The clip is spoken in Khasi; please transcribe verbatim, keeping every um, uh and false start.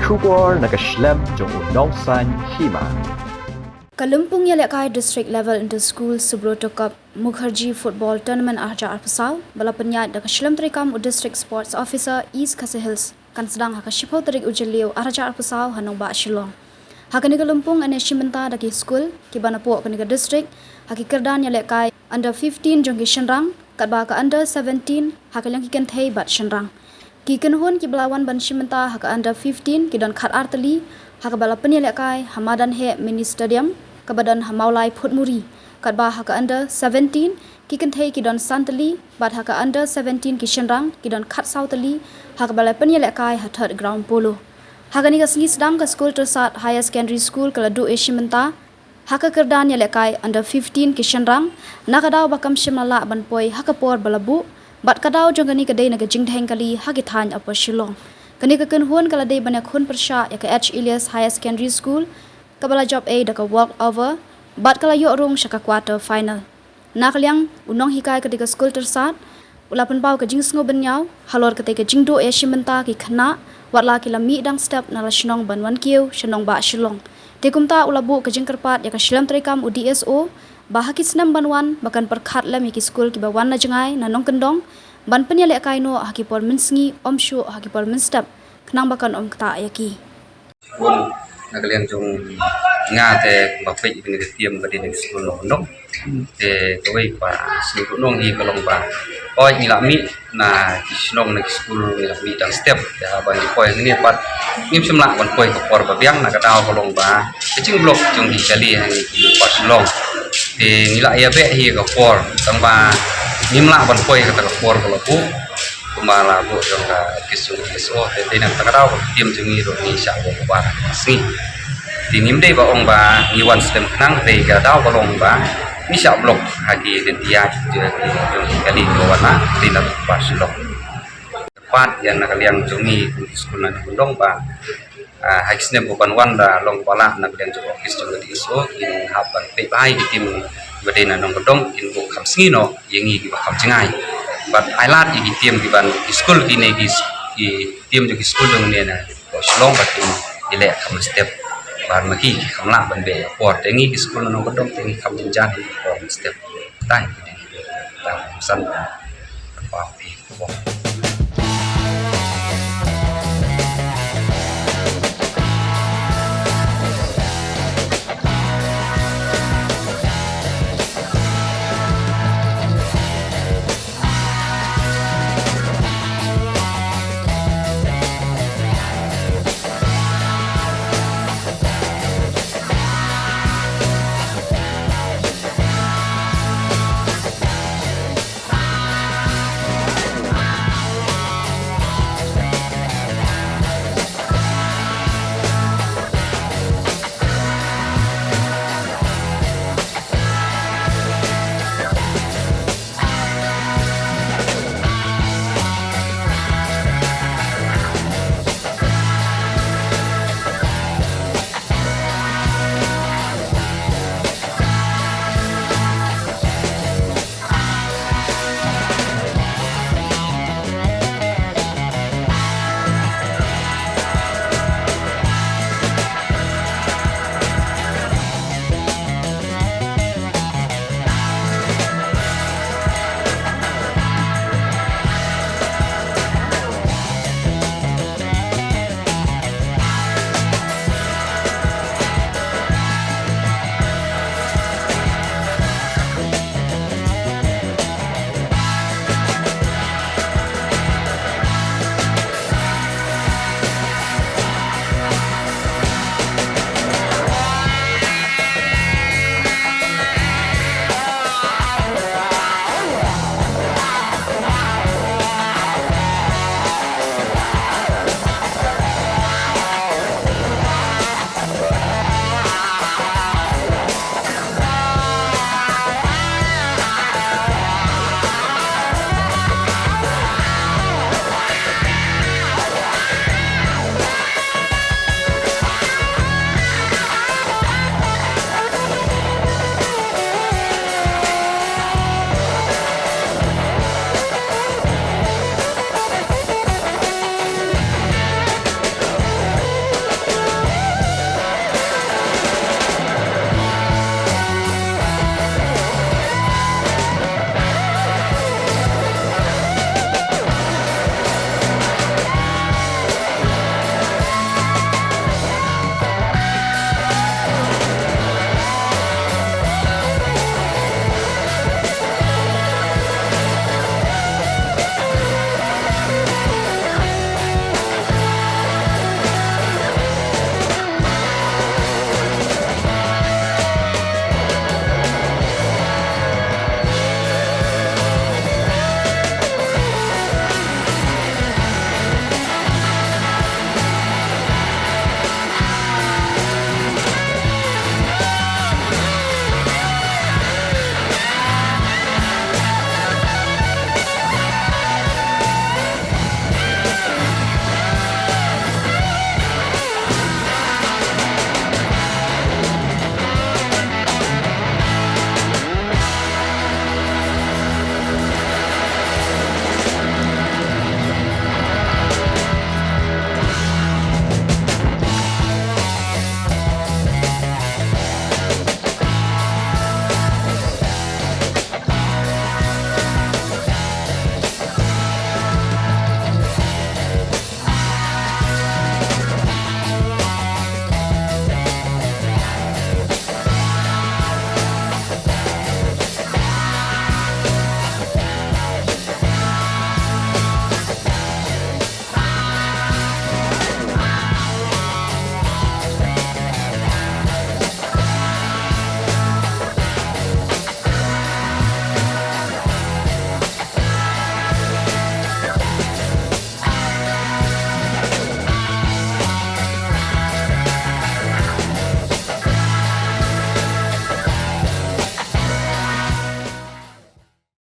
Khubor na ka shlem jong u nongsan hima. Ka lympung ïalehkai District Level Inter School Subroto Cup Mukherjee Football Tournament arhajar arphew saw ba la pynïaid da ka shlem treikam u District Sports Officer East Khasi Hills kan sdang ha ka shiphew tarik u Jylliew arhajar arphew saw ha nongbah Shillong. Ha kane ka lympung yn ïashim bynta da ki skul kiba napoh kane ka district ha ki kyrdan ïalehkai under fifteen jong ki shynrang katba ka under seventeen ha ka liang ki kynthei bad shynrang. Ki kynhun kiba la wan ban shim bynta ha ka under fifteen ki don khatar tylli ha kaba la pynïalehkai ha madan heh Mini Stadium kaba don ha Mawlai Phutmuri, katba ha ka under seventeen ki kynthei ki don san tylli bad ha ka under seventeen ki shynrang ki don khatsaw tylli ha kaba la pynïalehkai ha Third Ground Polo. Ha kane ka sngi sdang ka skul Tyrsad Higher Secondary School ka la duh ïashim bynta ha ka kyrdan ïalehkai under fifteen ki shynrang na ka daw ba kam shym la lah ban poi ha ka por ba la buh bad ka daw jong kane ka dei na ka jingdheng kali ha ki thaiñ Upper Shillong. Kane ka kynhun ka la dei ban ïakhun pyrshah ïa ka H Elias Higher Secondary School kaba la jop ei da ka walk over bad ka la ïoh rung sha ka quarter final. Na ka liang u nonghikai ka dei ka skul Tyrsad u la pynpaw ka jingsngewbynñiaw halor katei ka jingduh ïashim bynta ki khynnah watla ki la mih dang step na la shnong ban wan kiew sha nongbah Shillong. Te kumta u la buh ka jingkyrpad ïa ka shlem treikam u D S O ba ha ki snem ban wan ba kan pyrkhat lem ïa ki skul kiba wan na jngai na nongkyndong ban pynïalehkai noh ha ki por mynsngi, ym shuh ha ki por mynstep khnang ba kan ym ktah ïa ki. Bun na ka liang jong nga te ba peit ïa kane ka team ba dei na ka skul nongkyndong. Te kawei pa sngewthuh nong hi ka long ba oi ngi la mih na ki shnong na ki skul ngi la mih dang step. Te haba ngi poi hangne pat ngim shym lah ban poi ka por ba biang na ka daw ka long ba ka jingblok jong ki kali hangne ki Upper Shillong. Te ngi la ïa beh hi ka por tang ba ngim lah ban poi kata ka por ka la buh. Kumba la buh jong ka office jong ka D S O te dei na kata ka daw ka team jong ngi ruh ngi shah buh kaba sngi. Te ngim dei ba ong ba ngi wan slem khnang, dei ka daw ka long ba ngi shah blok ha ki lynti ïaid jong ki kali kiba wan na dei na Upper Shillong. Pat ïa na ka liang jong ngi kum ki skul nongkyndong ba ah, ha ki snem ba ban wan da long ba lah na ka liang jong office jong ka D S O kin hap ban peit bha ïa ki team ba dei na nongkyndong kin buh kham sngi noh ïa ngi kiba kham jngai. Bad ai lad ïa ki team kiban ki skul kine ki s-, ki team jong ki skul jong ngi na Shillong ba kin ïaleh kham step. Bad ma ki ki kham lah ban beh ïa por te ngi ki skul na nongkyndong te ngi kham jynjar ïa por step. Tai ki dei ta san pa pi ko.